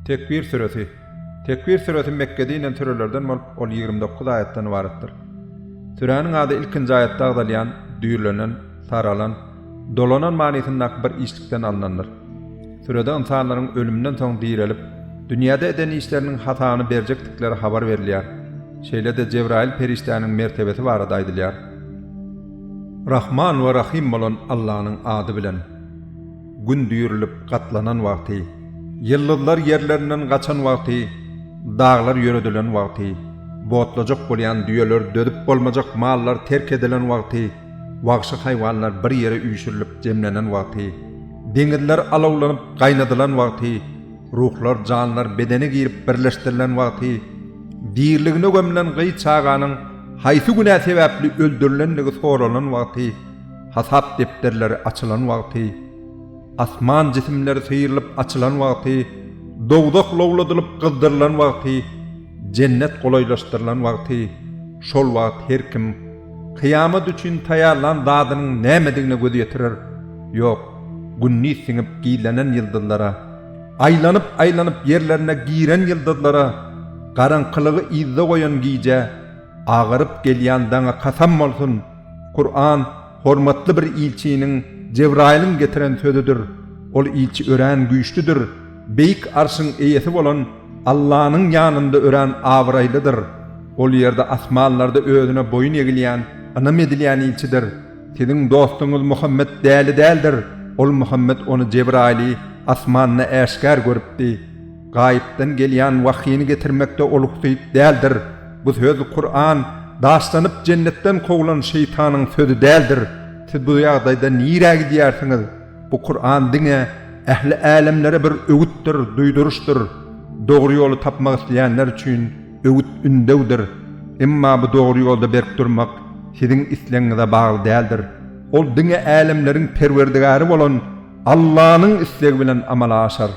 Tekbir süresi Tekbir süresi Mekgede inen sürelerden bolup, ol 29 aýatdan ybaratdyr. Süräniň ady ilkinji aýatda agzalýan düýrlenen, saralan, dolanan manysyndaky bir işlikden alnandyr. Sürede ynsanlaryň ölümden soň direlip, dünýäde eden işleriniň hasabyny berjekdikleri habar berilýär. Şeýle-de Jebraýyl perişdäniň mertebesi barada aýdylýar. Rahman we Rahym bolan Allanyň ady bilen. Gün düýrülip gatlanan wagty, ýyldyzlar ýerlerinden gaçan wagty, daglar ýöredilen wagty, botlajak bolýan düýeler dözüp bolmajak mallar terk edilen wagty, wagşy haýwanlar bir ýere üýşürilip jemlenen wagty, deňizler alawlanyp gaýnadylan wagty, ruhlar, janlar bedene girip birleşdirilen wagty, diriligine gömlen gyz çaganyň haýsy günä sebäpli öldürilendigi soralan wagty, hasap depderleri açylan wagty, asman jisimleri syrylyp açylan wagty, dowzah lowladylyp gyzdyrylan wagty, jennet golaýlaşdyrylan wagty, şol wagt her kim kyýamat üçin taýýarlan zadynyň nämedigine göz ýetirer. Ýok, gündiz siňip gizlenen ýyldyzlara, aýlanyp-aýlanyp ýerlerine giren ýyldyzlara, garaňkylygy yzda goýan gijä, agaryp gelýän daňa kasam bolsun! Kuran hormatly bir ilçiniň Jebraýylyň getiren sözüdir. Ol ilçi örän güýçlüdir, beýik arşyň eýesi bolan Allanyň ýanynda örän abraýlydyr. Ol ýerde asmanlarda özüne boýun egilýän, ynam edilýän ilçidir. Siziň dostuňyz Muhammet däli däldir. Ol Muhammet ony Jebraýyly asmanda äşgär görüpdi. Gaýypdan gelýän wahyny getirmekde ol husyt däldir. Bu söz, Kuran, daşlanyp jennetden kowlan şeýtanyň sözi däldir. Siz bu ýagdaýda nirä gidýärsiňiz? Bu Kuran diňe ähli älemlere bir öwütdir, duýduryşdyr. Dogry ýoly tapmak isleýänler üçin öwüt-ündewdir. Emma bu dogry ýolda berk durmak siziň islegiňize bagly däldir. Ol diňe älemleriň Perwerdigary bolan Allanyň islegi bilen amala aşar.